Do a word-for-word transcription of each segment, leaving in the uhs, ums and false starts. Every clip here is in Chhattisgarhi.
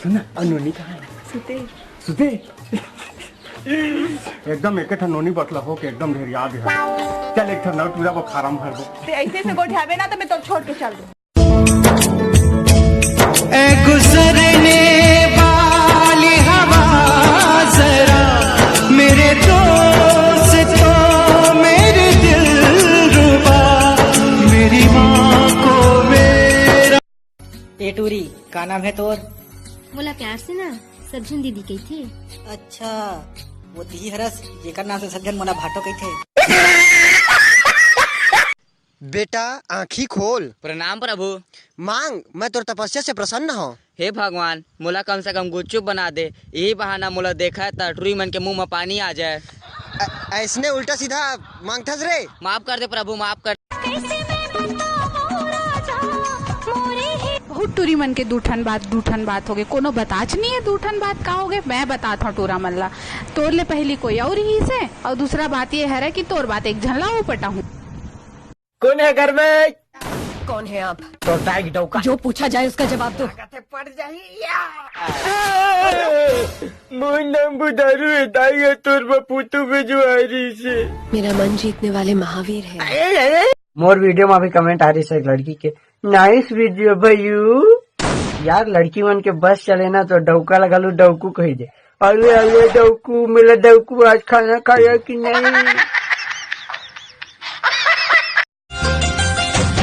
ना, अ, नोनी कहाँ है? सुते। सुते? एकदम एक ठन नोनी बटला हो के एकदम ढेर याद है। चल, एक ठन नौ टूरा बुखारम भर दे। ते ऐसे से गोठियाबे ना, तो मैं तो छोड़ के चल दूँ। ए गुजरने वाली हवा, जरा मेरे दोस्तों, मेरे दिलरुबा, मेरी माँ को मेरा। ए टूरी, का नाम है तोर? मोला प्यार से ना सब झन दीदी कहिथे। अच्छा, वो दीदी हरस जेकर नाम से सब झन मोला भाटो कहिथे। बेटा, आँखी खोल। प्रणाम प्रभु। मांग, मैं तोर तपस्या से प्रसन्न हूँ। हे भगवान, मोला कम से कम गुपचुप बना दे, यही बहाना मोला देखा त टूरी मन के मुंह म पानी आ जाए। अ-, ऐसने उल्टा सीधा मांगथस रे? माफ कर दे प्रभु, माफ कर। बहुत टूरी मन के दू ठन बात, दू ठन बात होगे, कोनो बताच नहीं है दू ठन बात का होगे। मैं बतात हूँ टूरा मन ला, तोर ले पहली कोई और ही से, और दूसरा बात ये हरे कि तोर बात एक झन ला अउ पटाहूँ। कौन है घर में? कौन है आप? तो दाई डौका। जो पूछा जाए उसका जवाब दो। लागत है पड़ जाही या। मोर नाम बुधारू है, दाई है तोर बपूतू बिजवारी से। मेरा मन जीतने वाले महावीर है। मोर वीडियो में अभी कमेंट आ रही से एक लड़की के, नाइस वीडियो भयू। यार, लड़की मन के बस चले ना तो डौका लगा लू, डौकू कही दे। अरे अरे डौकू, मेरा डौकू आज खाना खाया कि नहीं?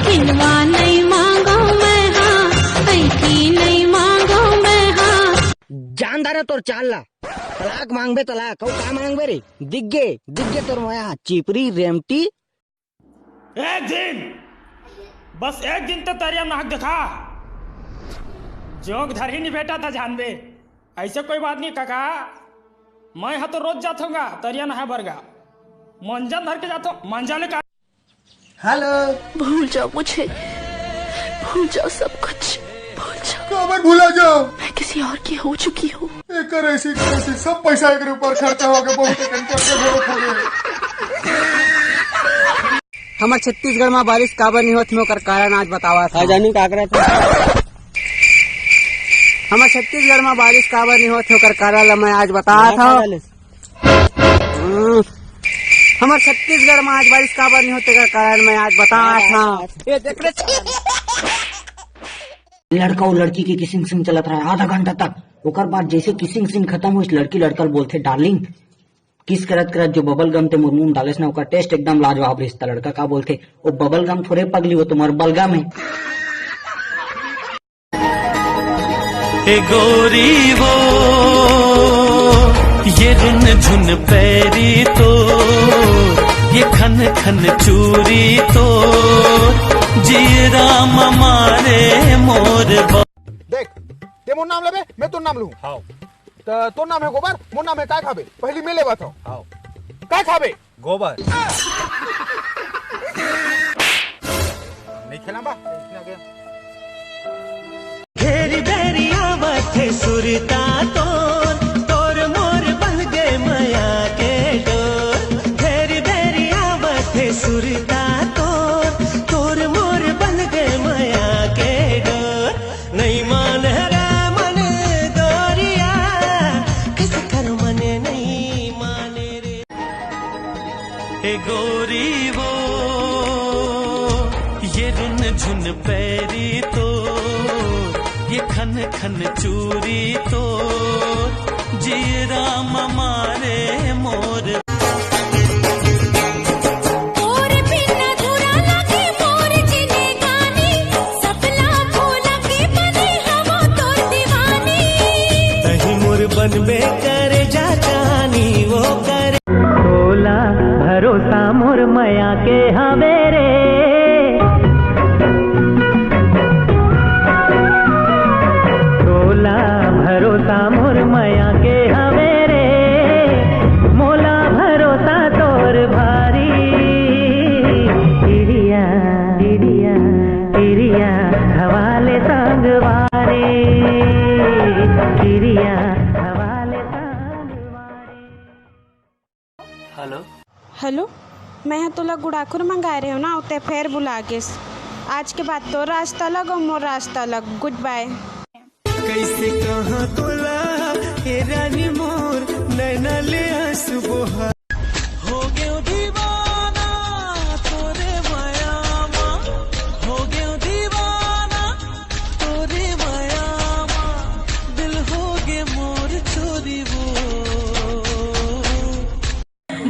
खिलवा नहीं मांगो मैं हाँ, पैकी नहीं मांगो मैं हाँ। जानदार है तोर चाल ला। तलाक मांगबे तलाक, अउ का मांगबे रे? दिग्गे, दिग्गे तोर मया, चिपरी, रेमटी। एक दिन, बस एक दिन तो तरिया नहक देखा। जोग धर ही नहीं बेटा था जानबे। ऐसे कोई बात नहीं काका, मैं हा तो रोज जात हूँगा तरिया नहाए बरगा। मंजन धर के जात हूँ, मंजा ले का। हेलो। भूल जाओ मुझे, भूल जाओ सब कुछ, भूल जाओ। काबर भुला जाओ? मैं किसी और की हो चुकी हूँ। एकर ऐसी तैसी, सब पैसा एकरे ऊपर खर्चा हो गया, बहुत एकन करके भरो पूरे। हमर छत्तीसगढ़ में बारिश काबर नहीं होत हे, ओकर कारण आज बतावत हाँ, हूँ। जानू का करत हे? हमर छत्तीसगढ़ में बारिश काबर नहीं होत हे, ओकर कारण ला मैं आज बतावत हूँ। हम्म। हमर छत्तीसगढ़ में आज बारिश काबर नहीं होत हे, ओकर कारण मैं आज बतावत हूँ। ये देख रे। लड़का अउ लड़की के किसिंग सीन चलत रहा आधा घंटा तक। ओकर बाद जैसे किसिंग सीन खत्म होइस, लड़की लड़का ल बोलथे, डार्लिंग। किस करत करत जो बबल गम ते मोर मुंह में डालेस ना, ओकर टेस्ट एकदम लाजवाब रहिस। त लड़का का बोलथे, ओ बबल गम थोरे पगली, वो तुम्हार बलगम है। ए गोरी वो, ये रुन झुन पैरी तो, ये खन खन चूरी तो, जीरा मारे मोर बा- देख, ते मोर नाम लेबे, मैं तोर नाम लूँ। हाँ। त तोर नाम है गोबर, मोर नाम है काय खाबे। पहली मैं लेवत हूँ। हाँ। काय खाबे? गोबर। नहीं खेला बा? घेरी बेरी आवत हे सुरता तोर, तोर मोर बन गे मया के डोर। घेरी बेरी आवत हे सुरता तोर, तोर मोर बन गे मया के डोर। नहीं मान रे मन दोरिया, किस कर मन नहीं माने रे। ए गोरी वो, ये रुन झुन पैरी तो, ये खन खन चूरी तो, जीरा मारे मोर। तोर बिन अधूरा लागे मोर जिंदगानी, सपना भूला के बने हवो तोर दीवानी। तही मोर बनबे करे जा जानी वो करे। तोला भरोसा मोर मया के हवे रे। तोला भरोसा मोर मया के हवे रे। मोला भरोसा तोर भारी। किरिया, किरिया, किरिया, हवाले संगवारी। किरिया, हवाले संगवारी। हेलो। हेलो, मैं ह तोला गुड़ाखुर मंगाए रहेंव ना, ते फेर भुला गेस। आज के बाद तोर रास्ता अलग अउ मोर रास्ता अलग। गुड बाय। कैसे कहाँ तोला, हे रानी मोर, नैना ले आंसू बोहा। हो गयो दीवाना तोरे माया मा, हो गयो दीवाना तोरे माया मा, दिल हो गे मोर चोरी वो।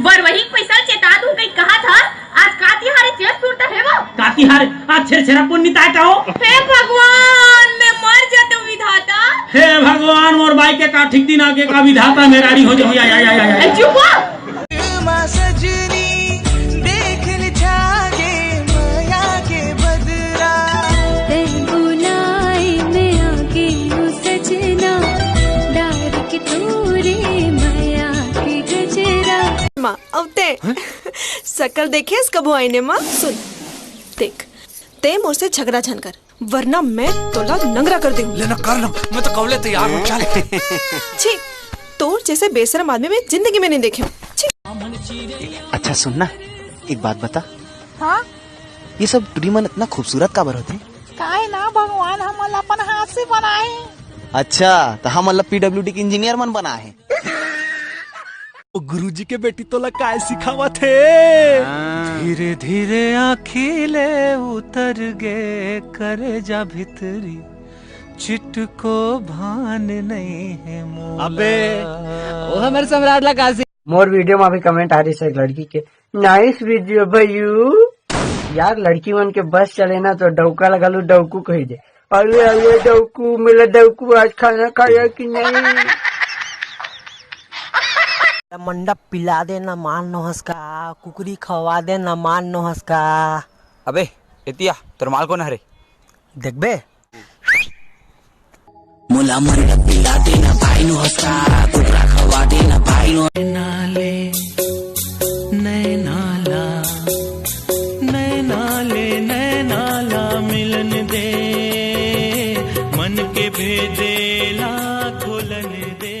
बरवही के पैसा चेता दूं कहीं कहा था, आज का तिहार है, चेत सुरता है वो। का तिहार? आज छेरछेरा पुन्नी ताय का हो? हे भगवान, मैं मर जाता हूँ विधाता। हे भगवान, मोर बाई के का ठीक दिन आगे का विधाता, मेराड़ी हो जाऊँ, या, या, या, या, या। ए, चुप हो। माँ सजनी, देख ले जागे मया के बदरा। तै बुनाई में आगे हूँ सजना, डार के तोरे मया के गजरा। माँ, अब ते शकल देखे कभू आईने मा? सुन, देख, ते मोर से झगड़ा झन कर, वरना मैं तोला नंगरा कर देहूं। लेना कर लो, मैं तो कवले तैयार हूँ, चल। छी, तोर जैसे बेशरम आदमी मैं जिंदगी में नहीं देखे हूँ। छी। अच्छा सुन ना, एक बात बता। हाँ? ये सब टुरी मन इतना खूबसूरत काबर होथे? काहे ना भगवान हमन ला अपन हाथ से बनाए। अच्छा, तो हमन ला पीडब्ल्यूडी के इंजीनियर मन बनाए हे। ओ गुरुजी के बेटी तोला काय सिखावत हे? धीरे धीरे आँखी ले उतर गे करेजा भीतरी, चिटको भान नहीं है मोला। अबे, वो हमर सम्राट ला का मोर वीडियो में अभी कमेंट आ रही से एक लड़की के, नाइस वीडियो भयू। यार, लड़की मन के बस चले ना तो डौका लगा लू, डौकू कही दे। अरे अरे डौकू, मेरा डौकू आज खाना खाया कि नहीं? मंडप पिला दे ना मान नोहस का, कुकरी खवा दे ना मान नोहस का। अबे एतिया, तोर माल कोन हरे? देखबे। मोला मंडप पिला देना भाई नो हंसका, कुकरा खवा देना भाई नो। नैना ले, नैना ला, नैना ले, नैना ला मिलन दे, मन के भेदे ला खोलन दे।